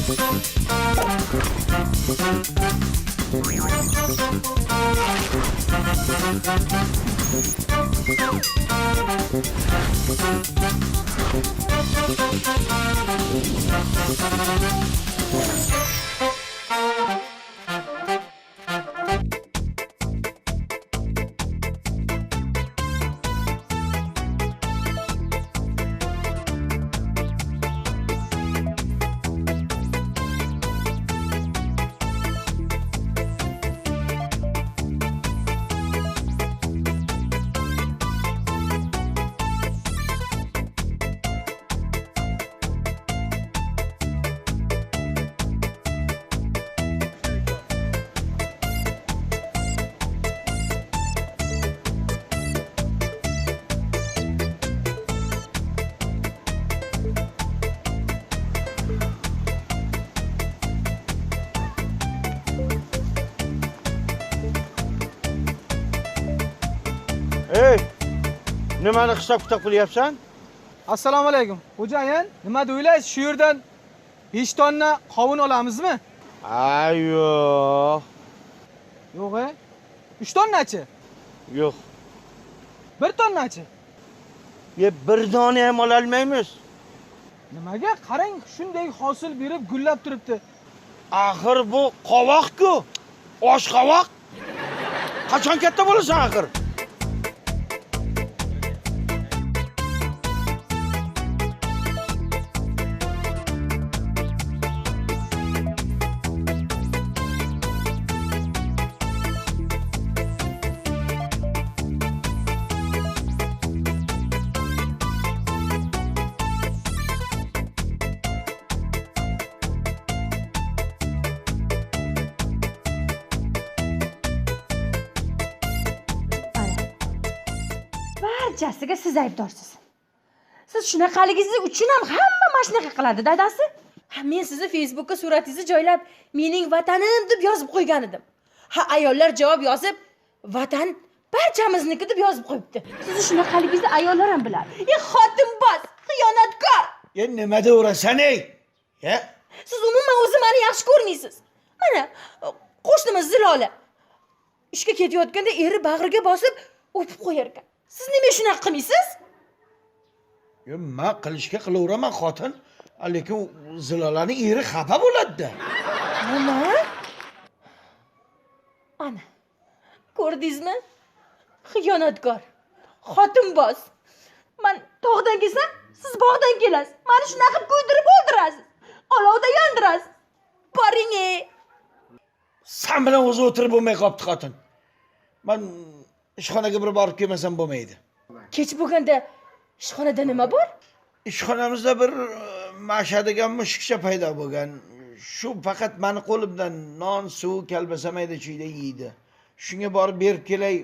Ey, nimani hisob kitob qilyapsan? Assalomu alaykum. Xo'jayin, nima deylaysiz? Shu yerdan 5 tonna qovun olamizmi? Ha, yo'q. Yo'q, 3 tonnachi? Yo'q. 1 tonnachi? Ya bir dona ham ola olmaymiz. Nimaga? Qarang, shunday hosil berib gullab turibdi. Axir bu qovoq-ku. Osh qovoq. Qachon katta bo'lasan axir? Barchasiga siz aybdorsiz. Siz shunaqaligingiz uchun ham hamma mana shunaqa qiladi, dadasi. Ha, men sizni Facebookka suratingizni joylab, mening vatanim deb yozib qo'ygan edim. Ha, ayollar javob yozib, vatan barchamizniki deb yozib qo'yibdi. Sizni shunaqaligingizni ayollar ham biladi. E, xotinboz, xiyonatkor. E, nima deyverasan ey? Ya? Siz umuman o'zi meni yaxshi ko'rmaysiz. Mana qo'shnimiz Zilola ishga ketayotganda eri bag'riga bosib o'pib qo'yar ekan. Siz nima shunaqa qilmaysiz? Yo, men qilishga qilaveraman xotin, lekin Zilolaning eri xafa bo'ladi-da. Nima? Ana. Ko'rdingizmi? Xiyonatkor. Xotinboz. Men tog'dan kelsam, siz bog'dan kelasiz. Meni shunaqa qilib kuydirib o'ldirasiz. Olovda yondirasiz. Boring ey. Sen bilan o'zi o'tirib bo'lmay qopti xotin. Men ishxonaga bir borib kelmasam bo'lmaydi. Kech bo'lganda ishxonada nima bor? Ishxonamizda bir Masha degan mushukcha paydo bo'lgan. Shu faqat meni qo'limdan non, suv, kalbasa mayda-chuyda yeydi. Shunga borib berib kelay,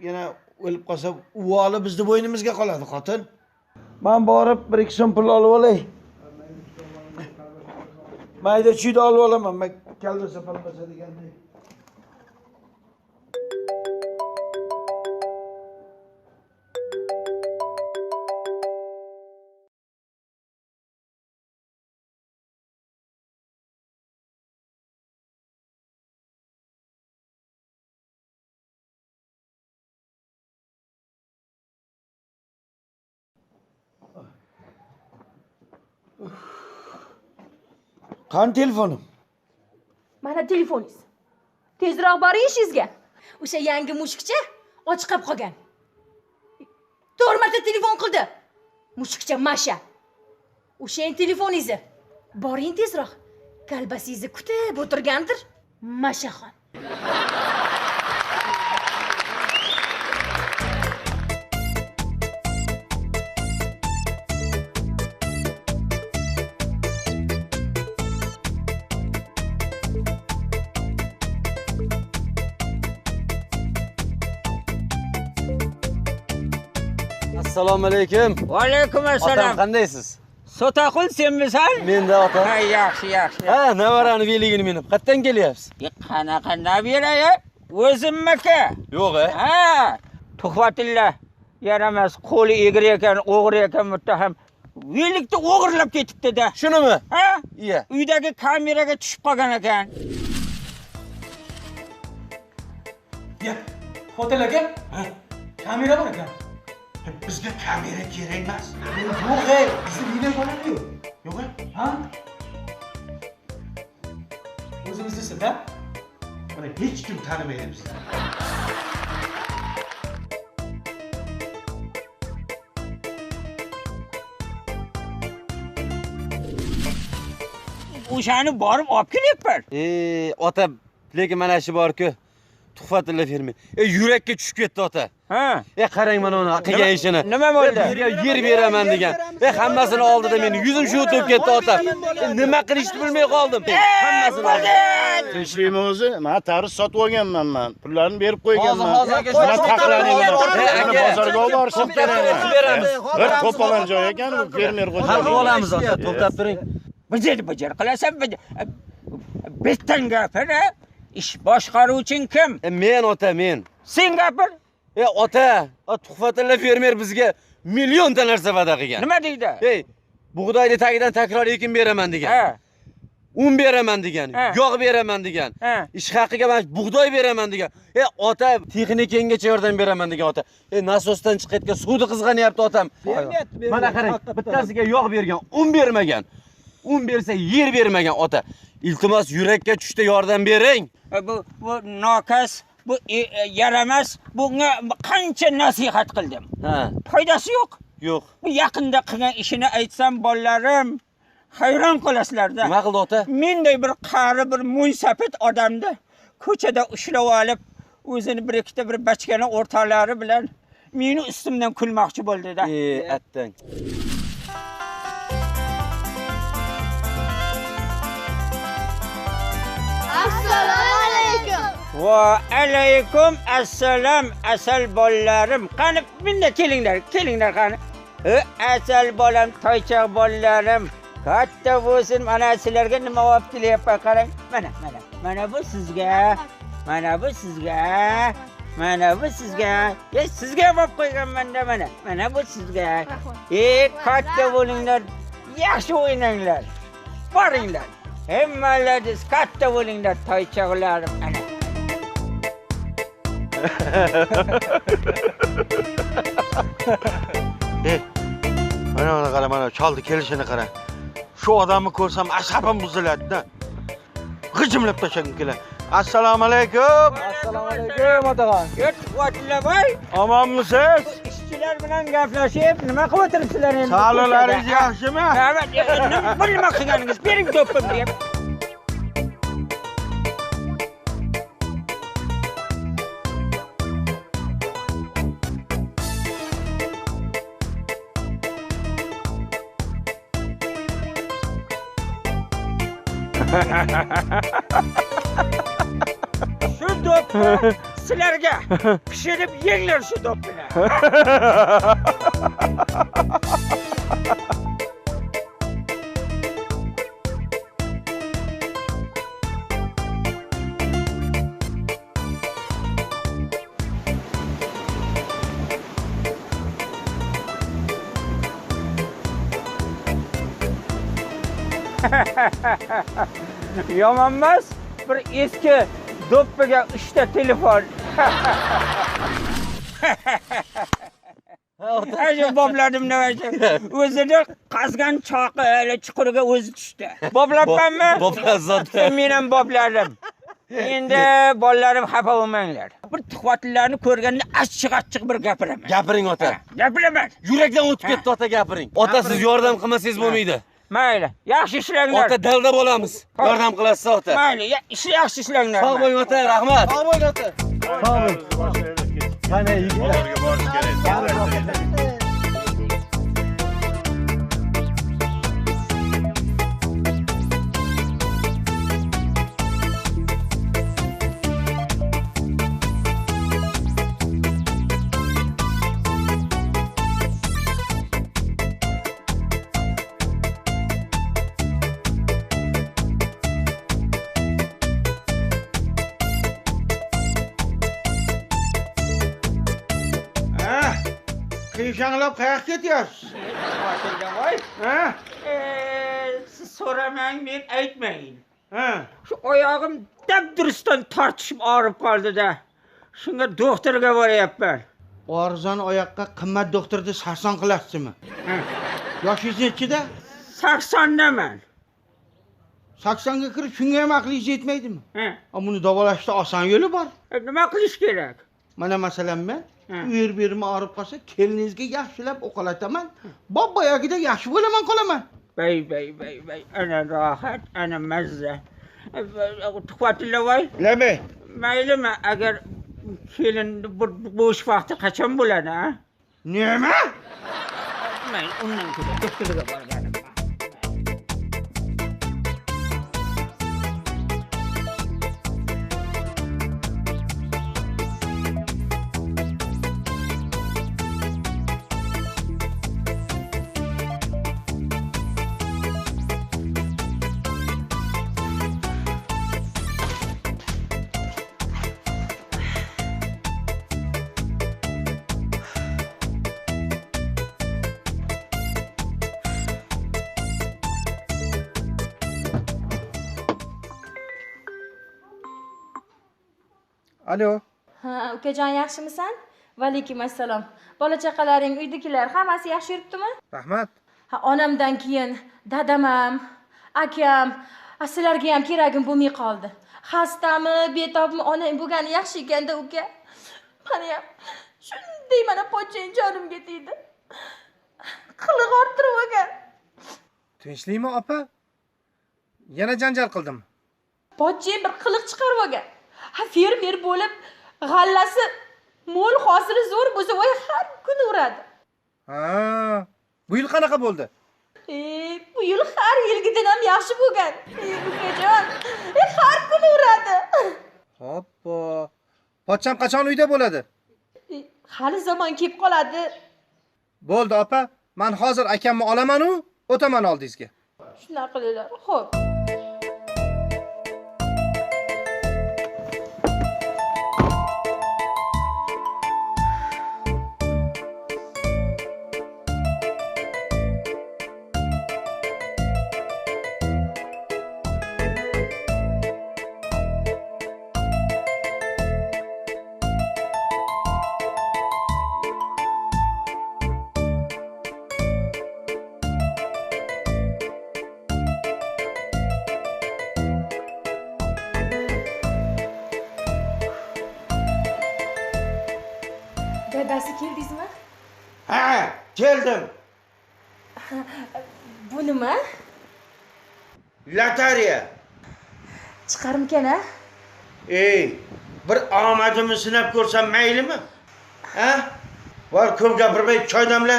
yana o'lib qolsa, uvoli bizni bo'ynimizga qoladi, xotin. Men borib 1-2 so'm pul olib olay. Mayda-chuyda olib olaman, men kalbasa palbasa degandek. Qani telefonim? Mana telefoningiz. Tezroq boring ishingizga. O'sha yangi mushukcha och qolib qolgan. 4 marta telefon qildi. Mushukcha Masha. O'sha telefoningizni. Boring tezroq. Kalbasingizni kutib o'tirgandir Mashaxon. Assalomu alaykum. Va alaykum assalom. Otam, qandaysiz? Sotaqul senmisan? Menda otam. Ha, yaxshi, yaxshi. Ha, nevarani beligini minib qayerdan kelyapsiz? Qanaqa nabira ya? O'zimmiki. Yo'q, e? Ha, Tuhfatilla yaramas, qo'li egri ekan, o'g'ri ekan muttaham. Velikni o'g'irlab ketibdi-da. Shunimi? Ha? Iya. Uydagi kameraga tushib qolgan ekan. Ya, hotel aka? Ha. Kamera bor ekan. Bizga kamera kerak emas. Yo'q, ey, bizni video oladi-yu. Yo'q, ha? O'zimizni-da. Mana hech kim tanimaydi bizni. O'shani borib olib kelyapman. Ota, lekin mana shu bor-ku. Tuhfatilla fermer. Yurakka tushib ketdi ota. Ha. Qarang mana uni qilgan ishini. Nima bo'ldi? Yer beraman degan. Hammasini oldida meni yuzim shu o'tib ketdi ota. Nima qilishni bilmay qoldim. Hammasini oldida. Tinchlikmi o'zi? Men tarvuz sotib olganman men. Pullarni berib qo'yganman. Hozir aka, bozorga olib borishim kerak. Bir to'polon joy ekan u fermer xo'jaligi. Hal qilib olamiz ota, to'xtab turing. Bijar qilasan, bittan gapir. Ish boshqaruvching kim? Men ota, men. Sen gapir. Ota, Tuhfatilla fermer bizga millionta narsa va'da qilgan. Nima deydi? Bug'doyni tagidan takror ekin beraman degan. Un beraman degan, yog' beraman degan. Ish haqiga men bug'doy beraman degan. Ota, texnikengacha yordam beraman degan ota. Nasosdan chiqayotgan suvni qizg'anyapti otam. Mana qarang, bittasiga yog' bergan, un bermagan. Un bersa yer bermagan ota. Iltimos, yurakka tushda yordam bering. Bu nokas, bu yaramas, bunga qancha nasihat qildim. Foydasi yo'q. Yo'q. Bu yaqinda qilgan ishini aytsam, bolalarim hayron qolasizlar-da. Nima qildi ota? Menday bir qari, bir mo'ysafid odamni ko'chada ushlab olib, o'zini bir ikkita bir bachkana o'rtoqlari bilan meni ustimdan kulmoqchi bo'ldi-da. Attang. Assalomu alaykum. Va alaykum assalom, asal bolalarim. Qani bunda kelinglar, kelinglar qani. Asal bolam, toychoq bolalarim. Katta bo'lsin, mana sizlarga nima olib kelyapman, qarang. Mana, mana, mana bu sizga. Mana bu sizga. Mana bu sizga. Sizga ham olib qo'yganman-da mana. Mana bu sizga. Katta bo'linglar, yaxshi o'ynanglar. Boringlar. Hemmalaringiz katta bo'linglar, toychoqlarim. Ana. Mana mana qara, mana choldi kelishini qara. Shu odamni ko'rsam asabim buziladi-da. G'ijimlab tashlagim keladi. Assalomu alaykum. Assalomu alaykum otaxon. Tuhfatilla boy. Omonmisiz? Ishchilar bilan gaplashib, nima qilib o'tiribsizlar endi? Sog'liqlaringiz yaxshimi? Bu nima qilganingiz? Bering do'ppimni deb. Shu do'ppini sizlarga pishirib yenglar shu do'ppini. Yomon emas, bir eski do'ppiga 3 ta telefon. Ajoyib bobladim nima. O'zini qazgan choqi chuquriga o'zi tushdi. Boblabmanmi? Boblab. Men ham bobladim. Endi bolalarim xafa bo'lmanglar. Bir tuhvatlarni ko'rganda achchiq-achchiq bir gapiraman. Gapiring ota. Gapiraman. Yurakdan o'tib ketdi ota, gapiring. Ota, siz yordam qilmasangiz bo'lmaydi. Mayli, yaxshi ishlanglar. Ota, dalda bo'lamiz. Yordam qilasiz ota. Mayli, yaxshi ishlanglar. Sog' bo'ling ota, rahmat. Sog' bo'ling ota. Sog' bo'ling. Qani yigitlar. Bozorga borish kerak. Qiyshanglab qayoqqa ketyapsiz? Voy. Ha? Siz so'ramang, men aytmayin. Ha. Shu oyog'im dabdurustdan tortishib og'rib qoldi-da. Shunga doktorga boryapman. Arzon oyoqqa qimmat doktorni sarson qilasizmi? Yoshingiz nechida? 80daman. 80 ga kirib shunga ham aqlingiz yetmaydimi? Ha. Buni davolashda oson yo'li bor. Nima qilish kerak? Mana masalan men u yer bu yerim og'rib qolsa, keliningizga yaxshilab o'qalataman. Bob-boyagida yaxshi bo'laman qolaman. Bay bay bay bay, ana rohat, ana mazza. Tuhfatullovoy. Labay. Maylimi, agar kelin bir bo'sh vaqti qachon bo'ladi, a? Nima? Mayli, undan ko'ra doktorga borganim. Alo. Ha, ukajon yaxshimisan? Va alaykum assalom. Bola chaqalaring, uydagilar hammasi yaxshi yuribdimi? Rahmat. Ha, onamdan keyin dadam ham, akam, sizlarga ham keragim bo'lmay qoldi. Xastami, betobmi, onang bo'lgani yaxshi ekanda uka. Mana ham shunday mana pochchang jonimga tegdi. Qiliq orttirib olgan. Tinchlikmi, opa? Yana janjal qildim. Pochchang bir qiliq chiqarib olgan. Ha, fermer bo'lib, g'allasi mo'l, hosili zo'r bo'lsa, voy har kuni uradi. Ha, bu yil qanaqa bo'ldi? Bu yil har yilgidan ham yaxshi bo'lgan. Ukajon, har kuni uradi. Hoppa. Pochcham qachon uyda bo'ladi? Hali zamon kelib qoladi. Bo'ldi, opa. Men hozir akamni olaman u, o'taman oldingizga. Shunaqa qilinglar. Xo'p. Dadasi keldingizmi? Ha, keldim. Bu nima? Lotereya. Chiqarmikan, a? Ey, bir omadimni sinab ko'rsam maylimi? Ha? Bor, ko'p gapirmay choy damla.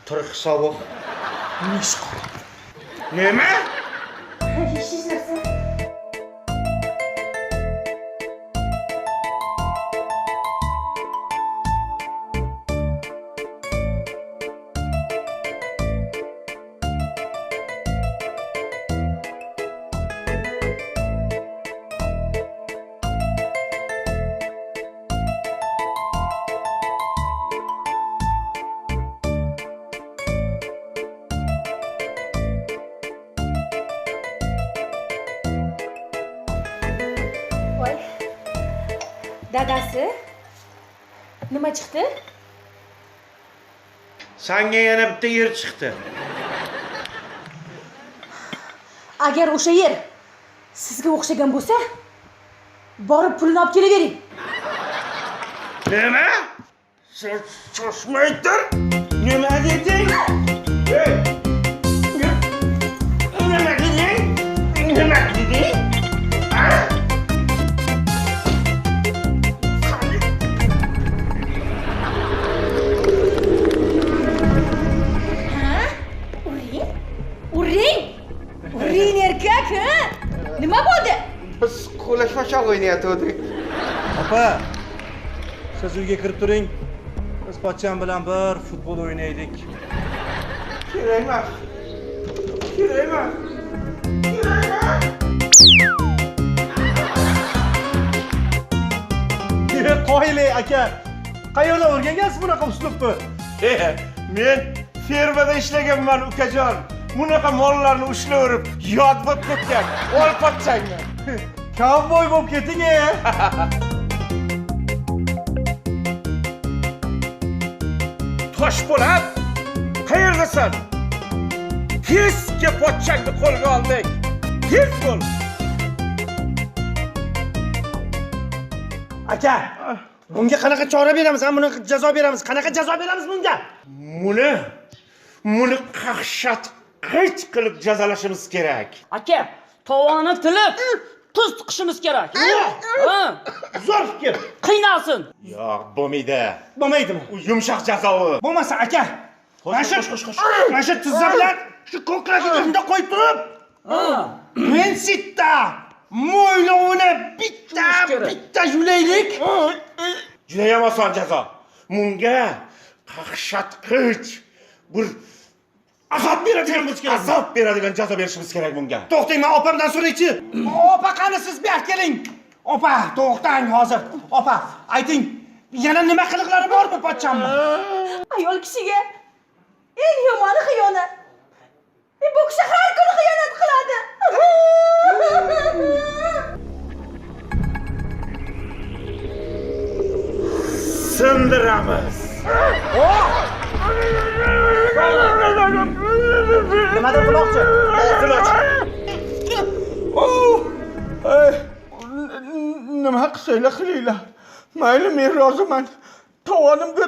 Tur hisobi. Nima? Hech narsa. Dadasi, nima chiqdi? Sanga yana bitta yer chiqdi. Agar o'sha yer sizga o'xshagan bo'lsa, borib pulini olib kelavering. Nima? Sen shoshmay tur. Nima deding? Ey! Nima deding? Nima deding? Ha? Uring erkak, ha? Nima bo'ldi? Biz qo'lashmachoq o'ynayotgandik. Opa, siz uyga kirib turing. Biz pochcham bilan bir futbol o'ynaylik. Kerak emas. Kerak emas. Kerak emas. Qoyili aka, qayerda o'rgangansiz bunaqa uslubni? Men Fermada ishlaganman ukajon. Bunaqa mollarni ushlaverib, yod bo'lib ketgan. Ol pochchangni. Kovboy bo'lib keting, e. Toshpo'lat, qayerdasan? Tez kel, pochchangni qo'lga oldik. Tez bo'l. Aka, bunga qanaqa chora beramiz? Ha, buni jazo beramiz. Qanaqa jazo beramiz bunga? Buni qaqshatqich qilib jazolashimiz kerak. Aka, tovoni tilib, tuz tiqishimiz kerak. Ha, zo'r fikr. Qiynalsin. Yo'q, bo'lmaydi. Bo'lmaydimi? U yumshoq jazo u. Bo'lmasa aka, mana shu mana shu tizza bilan shu ko'kragiga bunday qo'yib turib, prinsipda mo'ylovini bitta bitta yulaylik. Judayam oson jazo. Bunga qaqshatqich bir azob beradigan, azob beradigan jazo berishimiz kerak bunga. To'xtang, men opamdan so'raychi. Opa, qani siz bu yoqqa keling. Opa, to'xtang hozir. Opa, ayting, yana nima qiliqlari bor bu pochchamni? Ayol kishiga eng yomoni xiyonat. Bu kishi har kuni xiyonat qiladi. Sindiramiz. Nimadir qilmoqchi? Og'zini och. Nima qilsanglar qilinglar. Mayli, men roziman. Tovonimga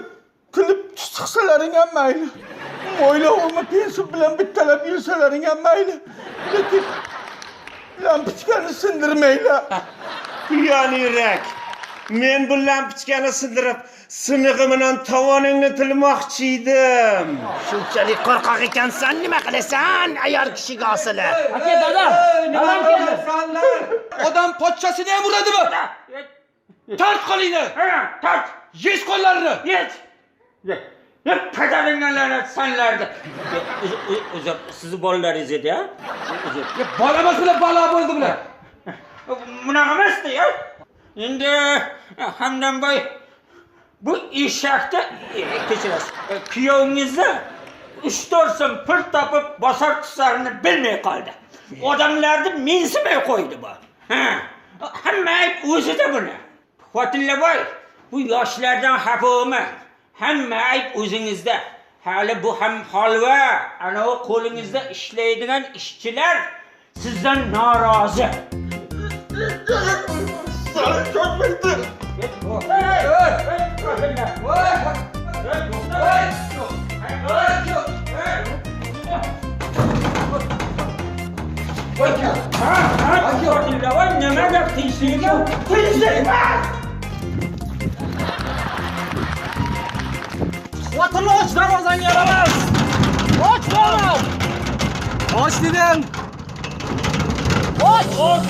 tilib tiqsalaring ham mayli. Mo'ylovimni pensil bilan bittalab yulsalaring ham mayli. Lekin lampochkani sindirmanglar. Yon yurak. Men bu lampochkani sindirib, sinig'i bilan tovoningni tilmoqchi edim. Shunchalik qo'rqoq ekansan, nima qilasan ayol kishiga osilib? Aka, dadam, dadam keldi. Odam pochchasini ham uradimi? Tart qo'lingni. Tart. Yech qo'llarini. Yech. Ya padaringga la'nat sanlardi. Uzr, sizni bolalaringiz edi, ha? Uzr. Ya bola emas bular, balo bo'ldi bular. Bunaqa emasdi, ya. Endi Hamdamboy bu eshakni kechirasiz. Kuyovingizni 3-4 so'm pul topib bosar tusarini bilmay qoldi. Odamlarni mensimay qo'ydi bu. Ha. Hamma ayb o'zida buni. Xotinlaboy, bu yoshlardan xafa bo'lma. Hamma ayb o'zingizda. Hali bu ham holva, ana u qo'lingizda ishlaydigan ishchilar sizdan norozi. Nima gap, tinchlikmi? Tinchlik emas! Xotinni och, darvozangni yoramiz. Och bolam. Och dedim. Och, och.